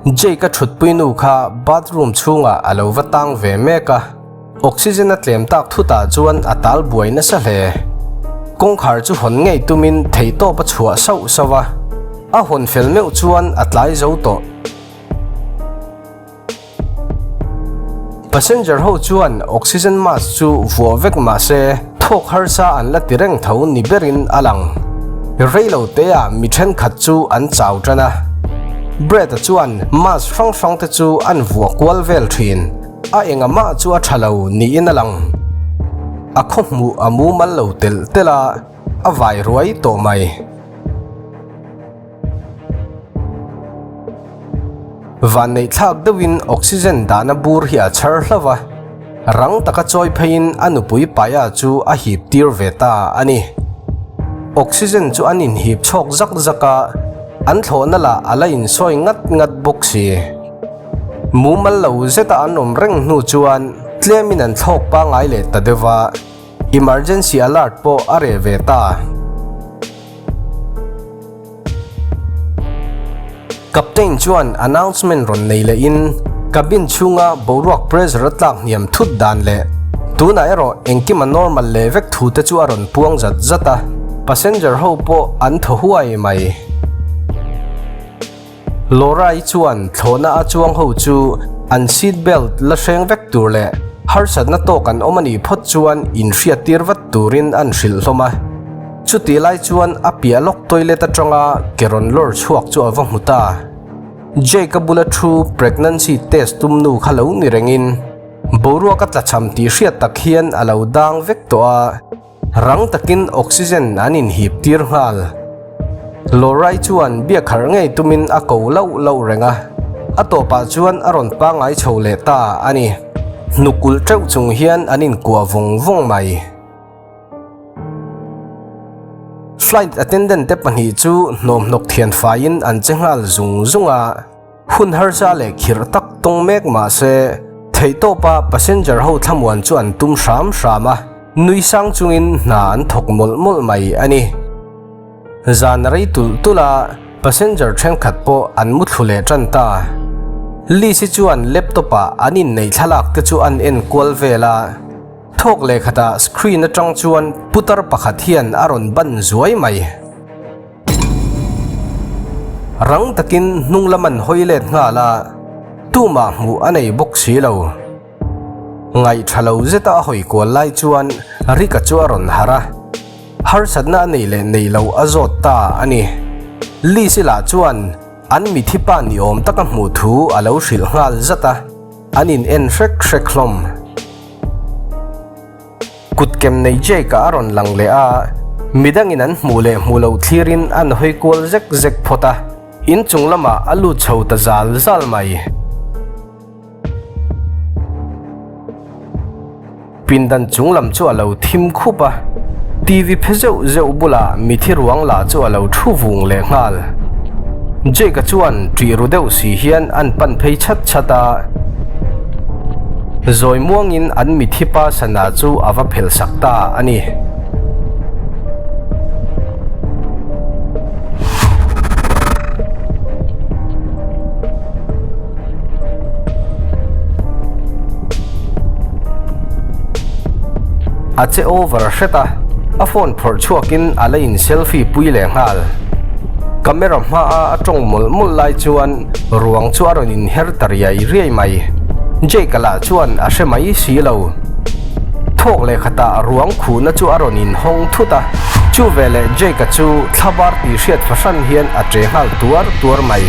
Jake-a thutpui nu kha bathroom chhungah a lo va tang ve mek a, oxygen a tlem tak thutah chuan a tal buai nasa hle. Kawngkhar chu hawn ngei tumin theihtawp a chhuah sauh sauh a, a hawn fel meuh chuan a tlai zo tawh. Passenger ho chuan oxygen mask chu vuah vek mah se thawk harsa an la ti reng tho ni berin a lang. Rei lo te ah mi thenkhat chu an chau tan a. Brett-a chuan mask hrang hrang te chu an vuah kual vel thin. A enga mah chu a tha lo niin a lang. A khaw hmuh a mumal lo telh telh a, a vai ruai tawh mai. Vanneih thlak deuhin oxygen dahna bur hi a chhar hlauh a, rang taka chawi pheiin a nupui paia chu a hip tir ve ta a ni. Oxygen chu an inhip chhawk zak zak a, an thlawhna lah a la insawi ngat ngat bawk si. Mumal lo zeta an awm reng hnu chuan tlemin an thlawk pangngai leh ta deuh a, emergency alert pawh a reh ve ta. Captain chuan announcement rawn nei lehin cabin chhunga boruak pressure a tlak hniam thut dan leh tunah erawh engkim a normal leh vek thu te chu a rawn puang zat zat a, passenger ho pawh an thaw huai mai. Laura-i chuan thlawhna a chuang ho chu an seat belt la hreng vek tur leh harsatna tawk an awm a nih phawt chuan inhriattir vat turin an hrilh hlawm a. Chutih lai chuan a piah lawk toilet atanga ke rawn lawr chhuak chu a va hmu ta. Jake-a bula thu pregnancy test tum nu kha lo ni rengin boruak a tlachham tih hriat tak hian a lo dang vek tawh a, rang takin oxygen an inhip tir nghal. Lorai chuan biak harh ngei tumin a ko lauh lauh reng a, a tawpah chuan a rawn pangngai chho leh ta a ni. Hnuk ulh teuh chung hian an inkuah vawng vawng mai. Flight attendant te pahnih chu hnawmhnawk thian faiin an che nghal zung zung a, hun harsa leh khirh tak tawng mek mah se theihtawpa passenger ho thlamuan chu an tum hram hram a, nui sang chungin hna an thawk mawlh mawlh mai a ni. Zan rei tulh tulh a, passenger thenkhat pawh an mu thlu leh tan ta. Liz hi chuan laptop ah an inneih thlalak te chu an en kual vel a. Thawk leh khatah screen atang chuan putar pakhat hian a rawn ban zuai mai. Rang takin hnung lam an hawi let nghal a, tumah hmuh a nei bawk si lo. Ngaih tha lo zeta a hawi kual lai chuan Rika chu a rawn harh a, harsatna a nei leh nei lo a zawt ta a ni. Liz-i lah chuan an mithi pa ni awm taka hmuh thu a lo hrilh nghal zat a, an in en hrek hrek hlawm. Kutkem nei Jake-a a rawn lang leh a, midangin an hmuh leh hmuh loh thlirin an hawi kual zek zek phawt a, inchung lamah a lut chho ta zal zal mai. Pindan chung lam chu a lo thim khup a, TV phe zeuh zeuh bulah mithi ruang lah chu a lo thu vung leh nghal. Jake-a chuan ṭih ru deuh si hian an pan phei chhat chhat a. Zawi muangin an mithi pa sana chu a va phelh sak ta a ni. A che over hret a, a phone phawrh chhuakin a la in selfie pui leh nghal. Camera hmaa a tawng mawlh mawlh lai chuan ruang chu a rawn inher ta riai riai mai. Jake-a lah chuan a hre mai si lo. Thawk leh khatah ruang khuhna chu a rawn inhawng thut a, chu veleh Jake-a chu thlabar tih hriat fahran hian a che nghal tuar tuar mai.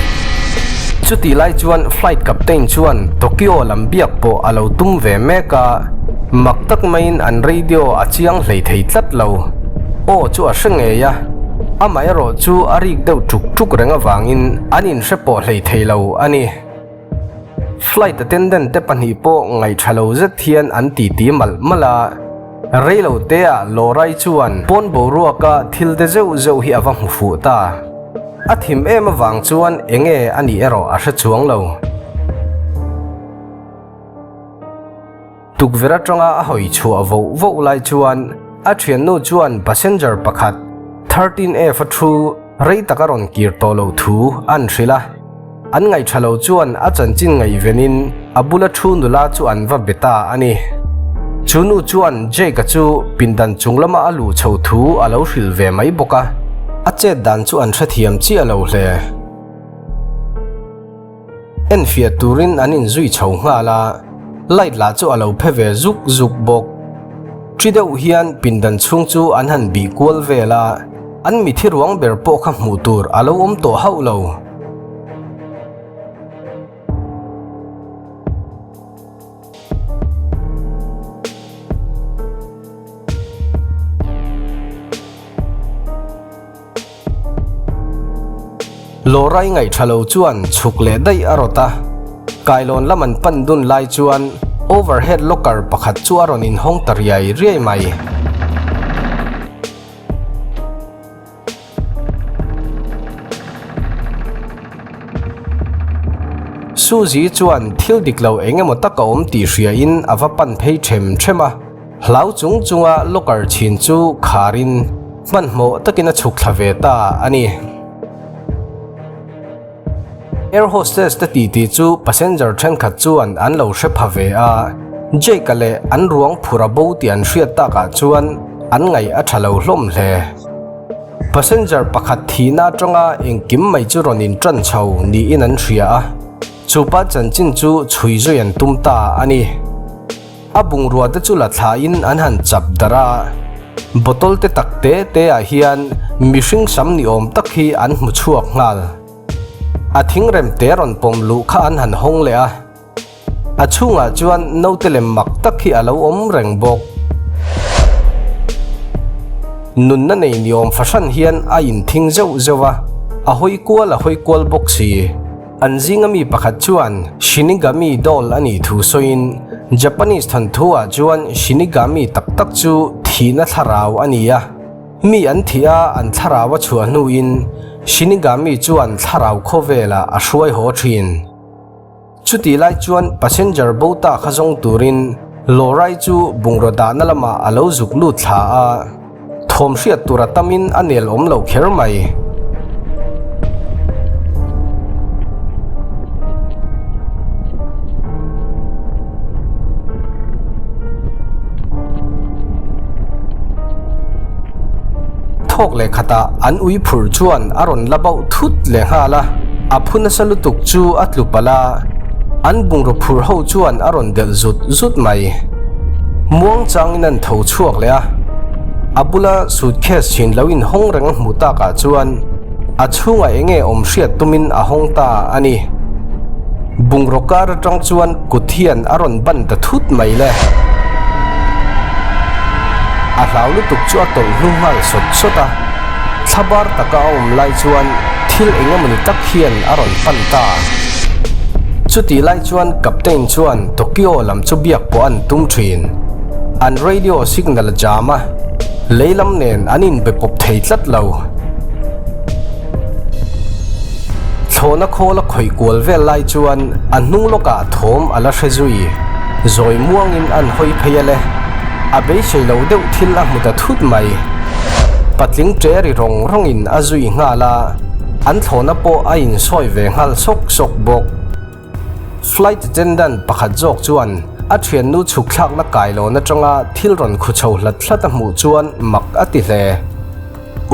Chutih lai chuan flight captain chuan Tokyo lam biak pawh a lo tum ve mek a, mak tak maiin an radio a chiang hlei thei tlat lo. Aw chu a hre ngei a, amaherawh chu a rik deuh ṭuk ṭuk reng avangin an inhre pawh hlei thei lo a ni. Flight attendant te pahnih pawh ngaihṭha lo zet hian an titi malh malh a, rei lo teah Lorai chuan pawn boruaka thil te zeuh zeuh hi a va hmu fuh ta. A thim em avang chuan enge a nih erawh a hre chuang lo. Tukverh atanga a hawi chhuah voh voh lai chuan a thiannu chuan passenger pakhat 13F a thu rei tak a rawn kir tawh loh thu an hrilh a. An ngaihṭha lo chuan a chanchin ngaihvenin a bula thu nula chu an va be ta a ni. Chu nu chuan Jake-a chu pindan chung lama a luh chho thu a lo hrilh ve mai bawk a, a chet dan chu an hrethiam chiah lo hle. Enfiah turin an inzui chho nghal a, light lah chu a lo phe ve zuk zuk bawk. Ṭi deuh hian pindan chhung chu an han bih kual vel a, an mithi ruang ber pawh kha hmuh tur a lo awm tawh hauh lo. Lawrai ngaihṭha lo chuan chhuk leh daih a rawt a, kailawn lam an pan dun lai chuan overhead locker pakhat chu a rawn inhawng ta riai riai mai. Suzy chuan thil dik lo eng emaw tak a awm tih hriain a va pan phei ṭhem ṭhem a, hlau chung chunga locker chhin chu kharin hmanhmawh takin a chhuk thla ve ta a ni. Air hostess te titi chu passenger thenkhat chuan an lo hre pha ve a, Jake-a leh an ruang phur a bo tih an hriat takah chuan an ngaih a tha lo hlawm hle. Passenger pakhat thihna atanga engkim mai chu rawn intan chho niin an hria a, chupa chanchin chu chhui zui an tum ta a ni. A bungrua te chu la thlain an han chap darh a, bottle te tak te te ah hian mihring sam ni awm tak hi an hmu chhuak nghal. A thingrem te rawn pawm luh kha an han hawng leh a, a chhungah chuan naute lem mak tak hi a lo awm reng bawk. Nunna nei ni awm fahran hian a inthing zeuh zeuh a, a hawi kual a hawi kual bawk si. An zinga mi pakhat chuan Shinigami doll a nih thu sawiin, Japanese thawnthu ah chuan Shinigami tak tak chu thihna thlarau a ni a. Mi an thih a an thlarau a chhuah hnuin Shinigami chuan thlarau khawvelah a hruai haw thin. Chutih lai chuan passenger bo ta kha zawng turin Lawrai chu bungraw dahna lamah a lo zuk lut thla a. Thawm hriat tur a tamin a nel awm lo kher mai. Thawk leh khatah an ui phur chuan a rawn la bauh thut leh nghal a, a phu nasa lutuk chu a tlu palh a, an bungraw phur ho chuan a rawn delh zut zut mai. Muang changin an tho chhuak leh a, a bula suitcase chhin lo inhawng reng a hmuh takah chuan a chhungah eng nge awm hriat tumin a hawng ta a ni. Bungraw kar atang chuan kut hian a rawn ban ta thut mai le. A hlau lutuk chu a tawlh hnu nghal sawt sawt a, thlabar taka a awm lai chuan thil eng emawni tak hian a rawn pan ta. Chutih lai chuan Captain chuan Tokyo lam chu biak pawh an tum thin. An radio signal a jam a, lei lam nen an inbe pawp thei tlat lo. Thlawhna khawl a khawih kual vel lai chuan a hnung lawkah thawm a la hre zui. Zawi muangin an hawi phei a le. A beisei lo deuh thil a hmu ta thut mai. Patling ṭe ri rawng rawngin a zui nghal a, an thlawhna pawh a insawi ve nghal sawk sawk bawk. Flight attendant pakhat zawk chuan a thiannu chhuk thlakna kailawn atanga thil rawn khu chho hlat hlat a hmuh chuan mak a ti hle.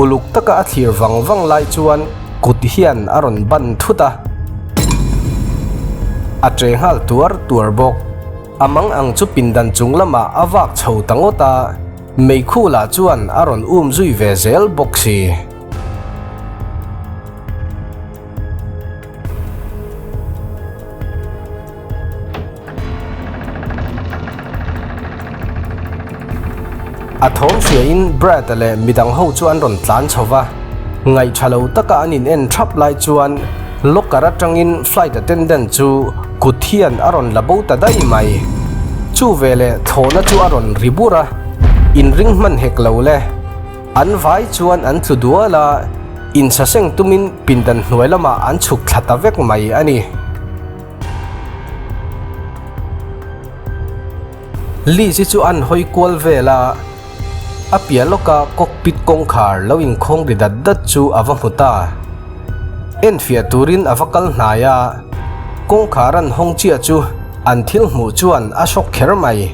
Uluk taka a thlir vang vang lai chuan kut hian a rawn ban thut a, a che nghal tuar tuar bawk. A mang ang chu pindan chung lamah a vak chho ta ngawt a, meikhu lah chuan a rawn um zui ve zel bawk si. A thawm hriain Brad-a leh midang ho chu an rawn tlan chho va, ngaihṭha lo taka an in en ṭhap lai chuan locker aṭangin flight attendant chu kut hian a rawn la bo ta daih mai. Chu veleh thlawhna chu a rawn ri bur a, inring hman hek lo le. An vai chuan an tlu dual a, insaseng tumin pindan hnuai lamah an chhuk thla ta vek mai a ni. Liz hi chu an hawi kual vel a, a piah lawka cockpit kawngkhar lo inkhawng ri dat dat chu a va hmu ta. Enfiah turin a va kal hnai a, kawngkhar an hawng chiah chu an thil hmuh chuan a shock kher mai.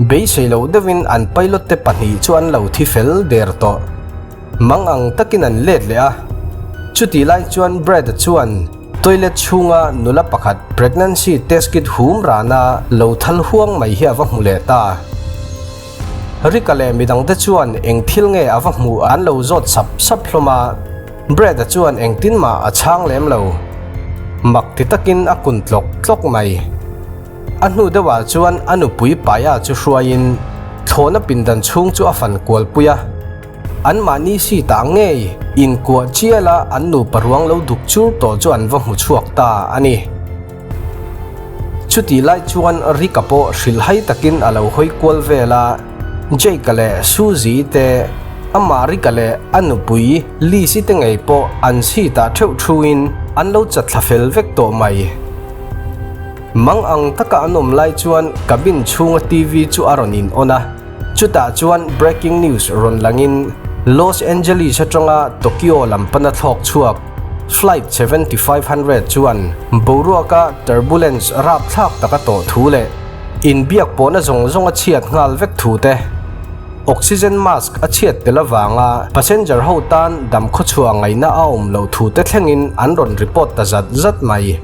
Beisei loh deuhin an pilot te pahnih chu an lo thi fel der tawh. Mang ang takin an let leh a. Chutih lai chuan Brad-a chuan toilet chhunga nula pakhat pregnancy test kit hum rana lo thal huang mai hi a va hmu leh ta. Rika leh midangte chuan eng thil nge a va hmuh an lo zawt sap sap hlawm a. Brad-a chuan engtin mah a chhang lem lo. Mak ti takin a kun tlawk tlawk mai. A hnu deuhah chuan a nupui Paya chu hruaiin thlawhna pindan chhung chu a fan kualpui a. Anmahni seat-ah ngei inkuah chiala an nupa ruang lo duk chur tawh chu an va hmu chhuak ta a ni. Chutih lai chuan Rick-a pawh hrilhhai takin a lo hawi kual vel a, Jake-a leh Suzy te, amah Rick-a leh a nupui Liz-i te ngei pawh an seat-ah theuh thuin an lo chatthla fel vek tawh mai. Mang ang taka an awm lai chuan cabin chhunga TV chu a rawn in on a, chutah chuan breaking news rawn langin Los Angeles atanga Tokyo lam pana thlawk chhuak Flight 7500 chuan boruaka turbulence rapthlak taka tawh thu leh inbiak pawhna zawng zawng a chhiat nghal vek thu te, oxygen mask a chhiat tel avanga passenger ho tan dam khawchhuah ngaihna a awm loh thu te thlengin an rawn report ta zat zat mai.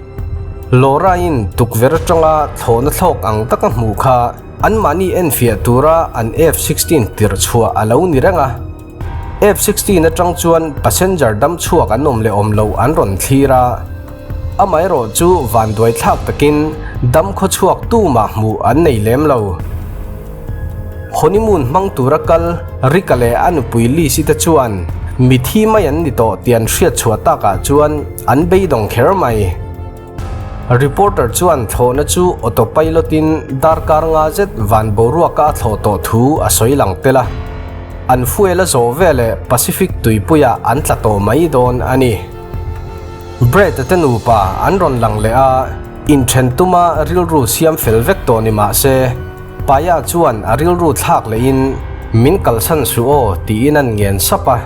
Laura-in tukverh atanga thlawhna thlawk ang taka hmuh kha anmahni enfiah tura an F-16 tirh chhuah a lo ni reng a. F-16 atang chuan passenger dam chhuak an awm leh awm loh an rawn thlir a, amaherawh chu vanduai thlak takin dam khaw chhuak tumah hmuh an nei lem lo. Honeymoon hmang tura kal Rika leh a nupui Liz-i te chuan mithi mai an ni tawh tih an hriat chhuah takah chuan an beidawng kher mai. Reporter chuan thlawhna chu autopilot in darkar nga zet van boruaka a thlawh tawh thu a sawi lang tel a, an fuel a zawh veleh Pacific tuipuiah an tla tawh mai dawn a ni. Brett-a te nupa an rawn lang leh a, inthen tuma rilru siam fel vek tawh ni mah se, Paya chuan a rilru thlak lehin, Min kalsan suh aw, tiin an ngen sap a.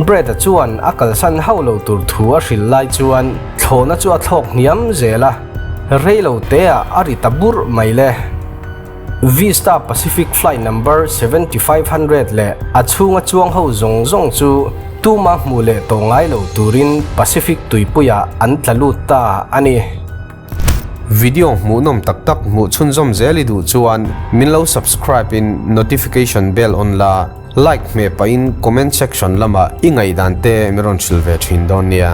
Brad-a chuan a kalsan hauh lo tur thu a hrilh lai chuan thlawhna chu a thlawk hniam zel a, rei lo teah a ri ta burh mai le. Vista Pacific Flight Number 7500 leh a chhunga chuang ho zawng zawng chu tuma hmuh leh tawh ngai lo turin Pacific tuipuiah an tla lut ta a ni. Video hmuhnawm tak tak hmuh chhunzawm zel i duh chuan min lo subscribe in notification bell on la, like hmeh pahin comment section lamah i ngaihdan te min rawn hrilh ve thin dawn nia.